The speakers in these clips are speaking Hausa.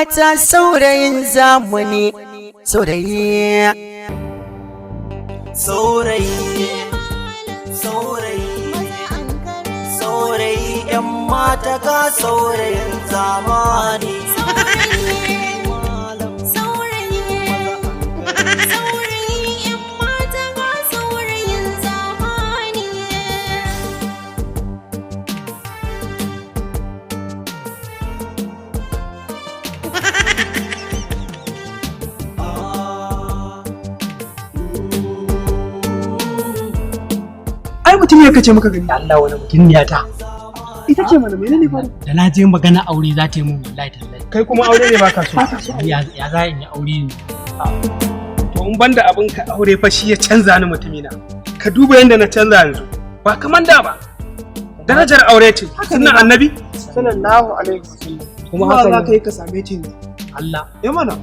Mata, saurayin zamani, saurayi. Saurayi, saurayi, saurayi, yan mata, ga saurayin zamani. Saurayi, saurayi, yan mata, ga saurayin zamani. Ai mutum ya kace muka gani. Allah, wani mutum ya ta? Ita ce mana. Menene faru? Da na je magana aure za ta yi mun, wallahi tallahi. Kai kuma aure ne baka so? Ya za in yi aure ne? To, in banda abin ka, aure fa shi ya canza ni, mutumina. Ka duba yadda na canza yanzu, ba kaman da ba. Darajar aure ce sunan Annabi. Sallallahu alaihi wasallam. Kuma kuma haka za ne. ka yi ka same ta yanzu. Allah? Ya mana.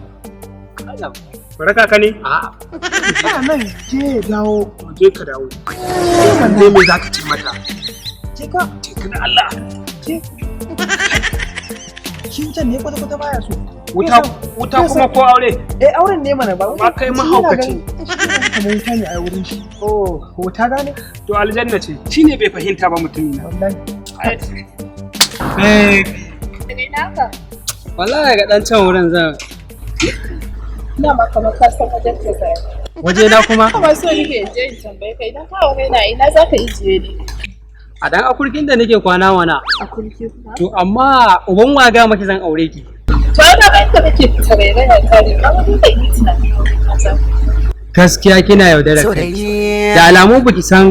Allah. Baraka ka ne. A'a. A nan je ya dawo. To, je ka dawo. Ne me zaka ce mata? Je ka. Je ka da Allah. Je shin can ne kwata kwata baya so. Wuta wuta kuma ko aure? Eh, auren ne mana, ba Ma kai mahaukaci. Kamar wuta ne a wurin shi. Oh, wuta gane. To, aljanna ce, shine bai fahimta ba, mutumina. Wallahi. Eh, wallahi ga dan can wurin zan. Ina ma kamar ka san wajen ta tsaya. Waje na kuma? Kuma so nake in je in tambaye ka, idan ka aure na, ina za ka ijiye ni? A dan akurkin da nake kwana wana. A kulki kuma? To, amma uban waga maki zan aure ki? To, ai na ga inda kake tarairaya kare amma duk da yi tunanin aure ka san. Gaskiya kina yaudara kai. Saurayi. Da alamu baki san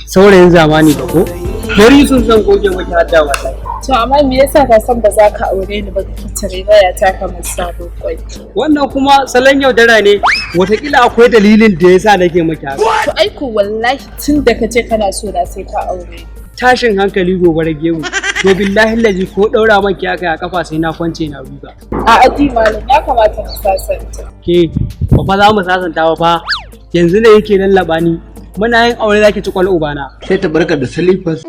saurayin zamani ba ko? Very soon zan goge maki hadda, wallahi. To, amma me yasa ka san ba za ka aure ni ba kake tarairaya ta kamar sabon kwai? Wannan kuma salon yaudara ne, watakila akwai dalilin da yasa nake maki haka. To, ai ko wallahi tun da ka ce kana so na, sai ka aure ni. Tashin hankali, gobe gemu. To, billahi lazi ko daura maki haka a kafa sai na kwance na ruga. A adi malam, ya kamata mu sasanta. Ke ba fa za mu sasanta ba fa. Yanzu ne yake lallaba ni. Muna yin aure zaki ci kwal ubana. Sai ta barka da silifas.